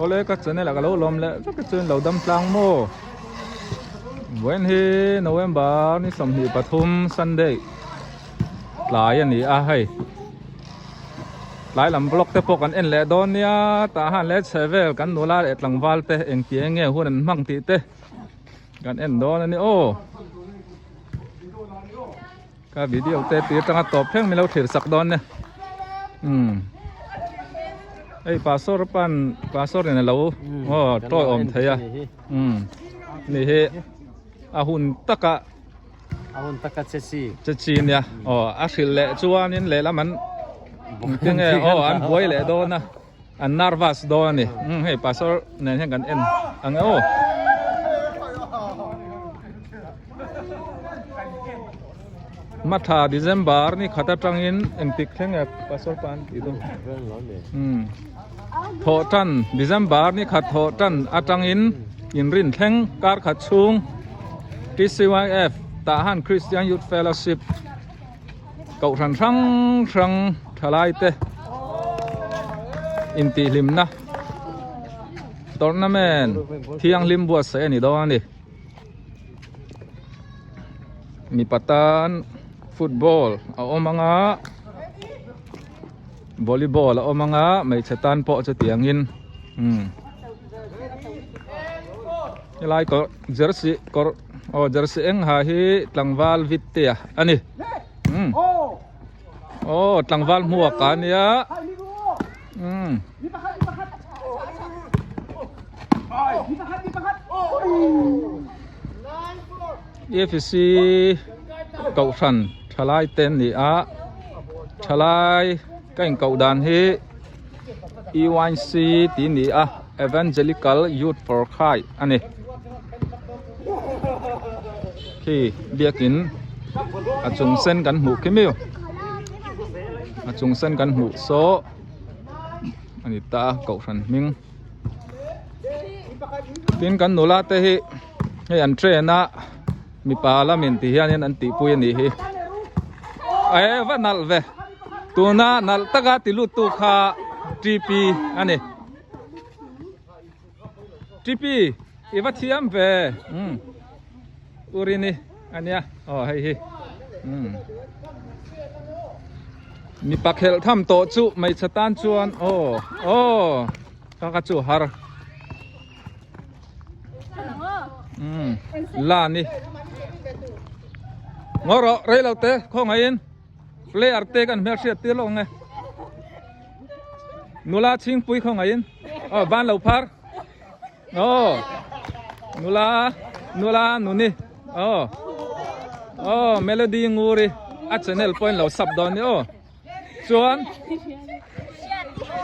Awle ka channel ah ka lo lawm leh vek a chuan lo dam tlang maw vawiin hi November ni 23 Sunday tlai a ni a hei tlai lam vlog te pawh kan en leh dawn nia tah han leh chhe vel kan nula leh tlangval te engti eng nge hun an hmang tih te kan en dawn a ni aw. Ka video te tir tanga tawp thleng min lo thlir sak dawn nia umm hei pastor pan pastor in alo aw tawi awm thei a umm ni hi a hun taka a hun taka che chi che chi nia aw a hrilh leh chuanin lehlam an tinge aw an buai leh dawn a. An nervous dawn a ni. Umm hei pastor nen hian kan en ang e aw. Matha December ni khat atangin engtik thleng nge pastor pa an tih dawn. Umm thawh tan December ni khat thawh tan atangin inrin thleng kar khat chhung TCYF Tahan Christian Youth Fellowship Kohhran hrang hrang thalai te intihhlimna tournament thianghlim buatsaih a ni dawn a ni. Mipa tan football a awm ang a, volleyball a awm ang a, hmeichhe tan pawh chutiangin umm helai kawr jersey kawr. Aw jersey eng ha hi tlangval vittea a ni umm aw tlangval hmuak a nia umm EFC kohhran thalai te an ni a thalai ka inkoh dan hi EYC tih a ni a Evangelical Youth for Christ a ni. Khi biakin a chung sen kan hmuh khi miu a chung sen kan hmuh saw a ni ta a kohhran hming tin kan nula te hi hei an train a mipa lamin ti hianin an tihpui a nih hi eh va nalh ve tuna nalh taka ti lut tu kha T P a ni. Tipi i va thiam ve umm Urini a nia aw hei hi umm mipa khelh tham tawh chu hmeichhe tan chuan aw aw ka ka chu har umm la ni ngaw rawh rei lo te khawngaihin player te kan hmelhriat tir lawk ang e. Nula chhingpui khawngaihin aw ban lo phar aw nula nula nuni aw aw melody nguri a channel pawhin lo sub dawn ni aw chuan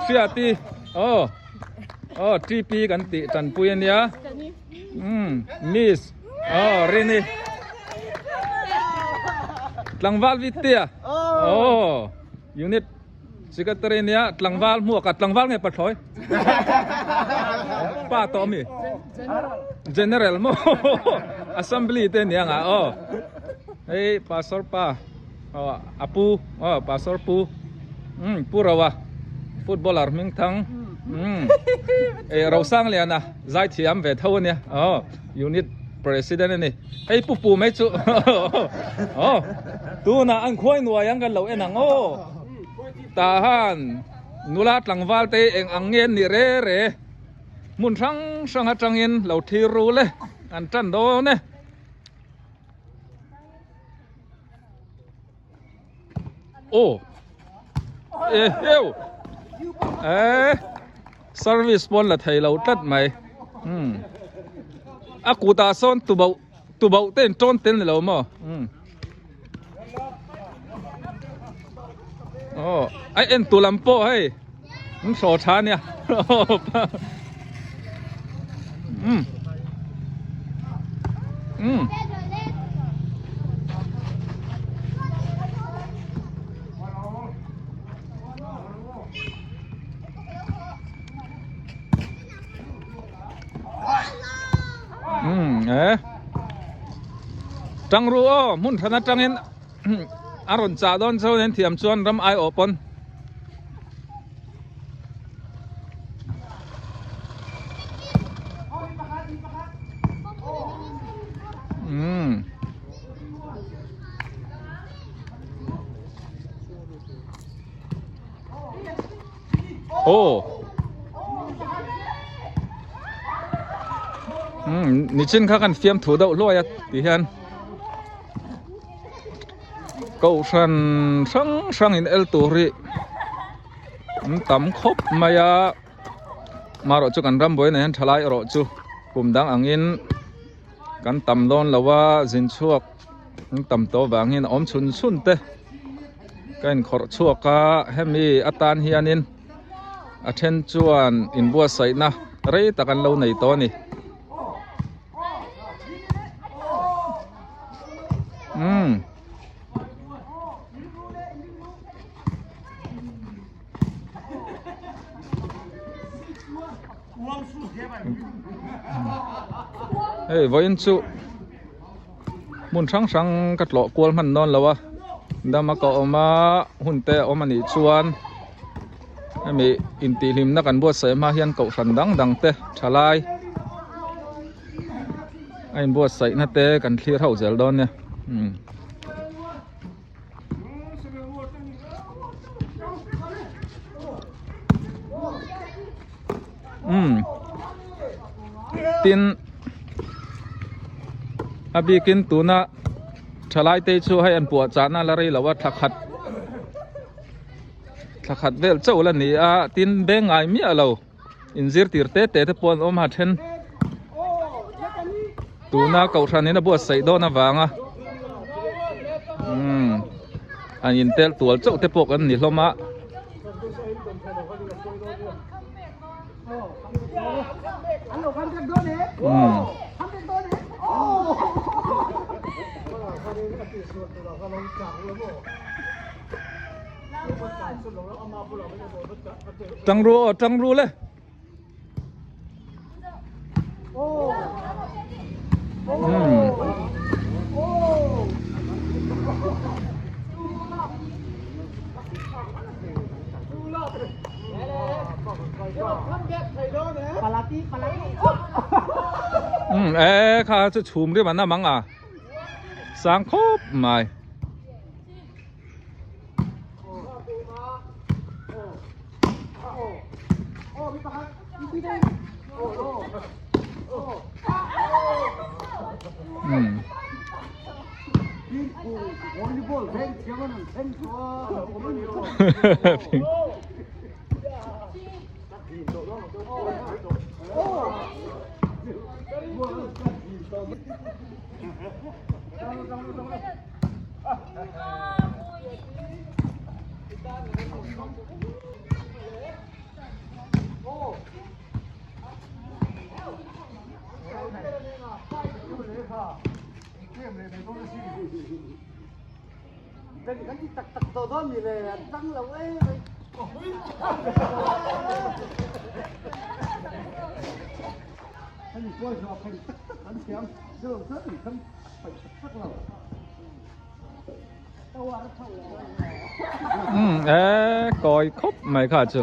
hriati aw aw tp kan tih tanpui ania um miss aw rini tlangval vitia aw unit Secretary nia tlangval hmuak a tlangval nge pathlawi pa tawh ami general maw assembly te nia nga aw hei pastor pa aw apu aw pastor pu um pu roa footballer hming thang um e rosang liana zai thiam ve tho ania aw unit president ani hei pu pu mai chu aw tuna an khuai nuai ang kan lo en ang aw tah han nula tlangval te eng ang nge an nih re re hmun hrang hrang atangin lo thlir rul e an tan dawn e. Aw e heu e service pawn la thei lo tlat mai um a kutah sawn tubauh tubauh te in tawn tel ni lo maw um aw a en tu lam pawh hei an hraw tha ania um um um e tang ru aw hmun hran atangin a rawn chah dawn chuan an thiam chuan ram aiawh pawn. Aw. Umm nichin kha kan fiam thu deuh hluai a ti hian kohhran hrang hrang in el tur hi an tam khawp mai a marawh chu kan ram buaina hian thalai erawh chu kum dang angin kan tam dawn lo a zin chhuak an tam tawh vangin a awm chhun chhun te ka inkhawrh chhuak a hemi atan hianin a then chuan inbuatsaihna rei tak an lo nei tawh a ni umm. Hei vawiin chu hmun hrang hrang ka tlawh kual hman dawn lo a dama ka awm a hun te a awm a nih chuan hemi intihhlimna kan buatsaih hma hian kohhran dang dang te thalai a inbuatsaihna te kan thlir ho zel dawn nia umm. Umm tin a bikin tuna thalai te chu hei an puah chahna la rei lo a thla khat thla khat vel chauh la ni a tin beng ngai miah lo inzir tir te te te pawh an awm a then tuna kohhran in a buatsaih dawn avanga umm an intel tual chauh te pawh kan ni hlawm a. Umm. Tang ru aw tang ru le. Umm. Umm e kha chu chhum ri man a mang a sang khawp mai. Umm. Umm e kawi khawp mai kha chu.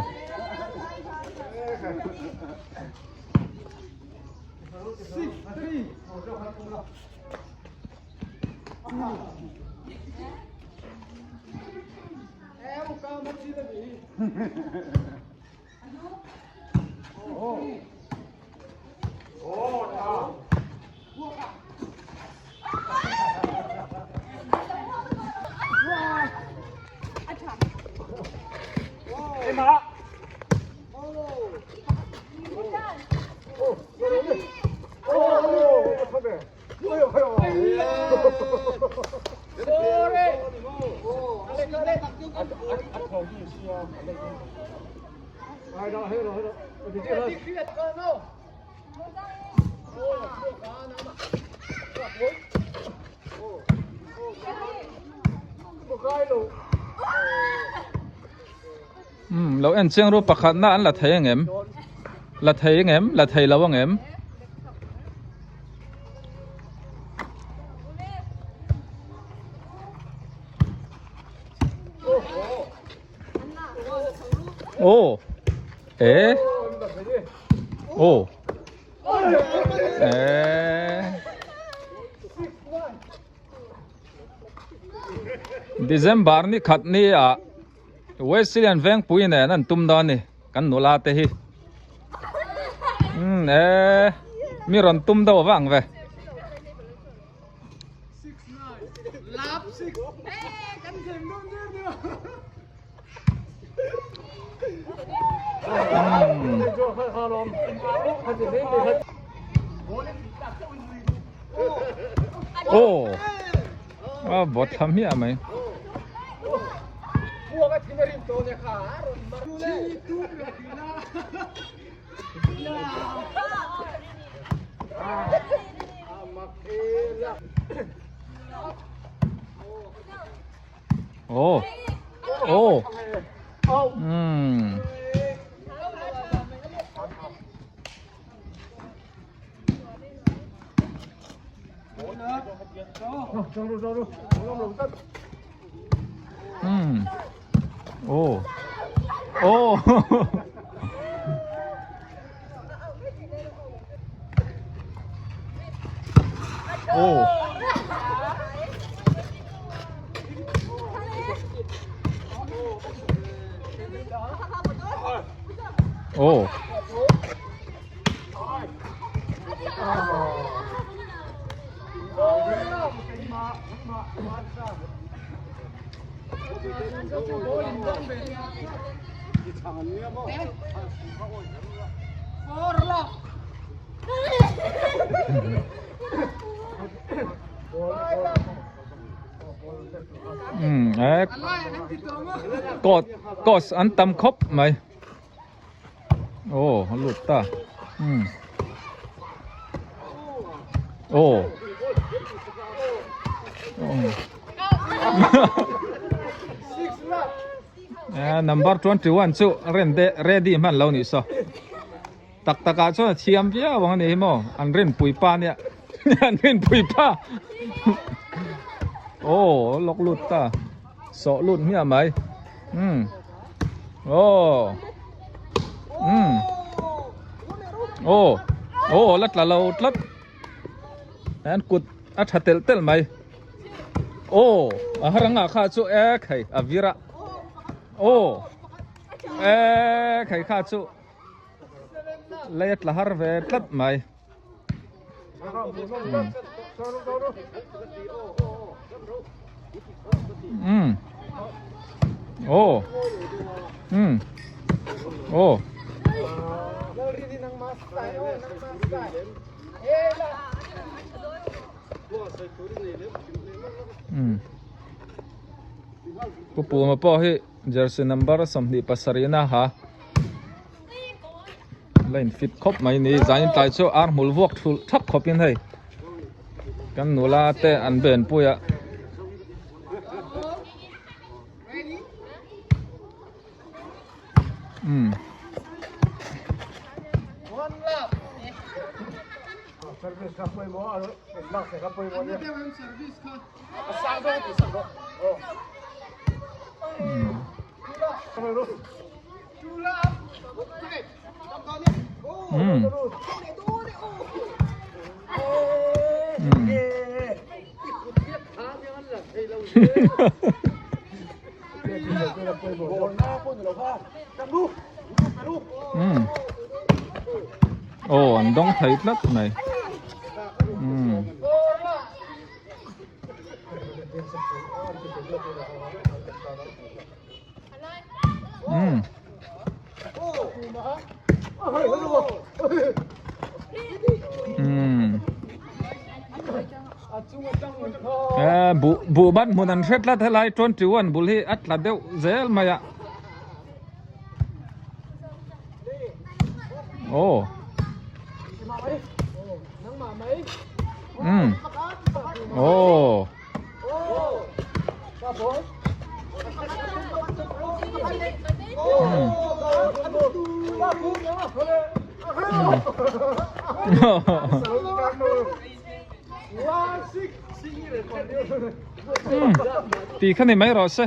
Umm lo en chiang ru pakhatna an la thei angem la thei angem la thei lo angem. Aw eh aw eh December ni khat ni ah Wesleyan Vengpui nen an tum dawn a ni. Kan nula te hi. Umm e mi rawn tum deuh vang ve. Aw a bawt thla hmiah mai. Aw aw umm. Umm aw aw aw aw Cost an tam khawp mai. Aw a lut ta umm aw eh number 21 chu ren de ready hman lo ni saw tak tak ah chuan a thiam viau ang a ni hi maw an rin pui pa nia an rin pui pa aw lawk lut ta sawh lut hmiah mai umm Aw umm aw aw la tla lo tlat an kut a tha telh telh mai aw a haranga kha chu ek hei a vir a aw ek hei kha chu lei a tla har ve tlat mai. Umm aw umm aw umm Pu Puma pawh hi jersey number 27 na ha. La in fit khawp mai ni zanin tlai chu ar hmul vuak thulh thap khawp in hei kan nula te an ben pui a umm Aw an dawng thei tlat mai umm. Umm. Umm. Eh bu bu ban hmun an hret tlat helai 21 bul hi a tla deuh zel mai a. Oh. Umm. Oh. Ti kha ni mai rawh se.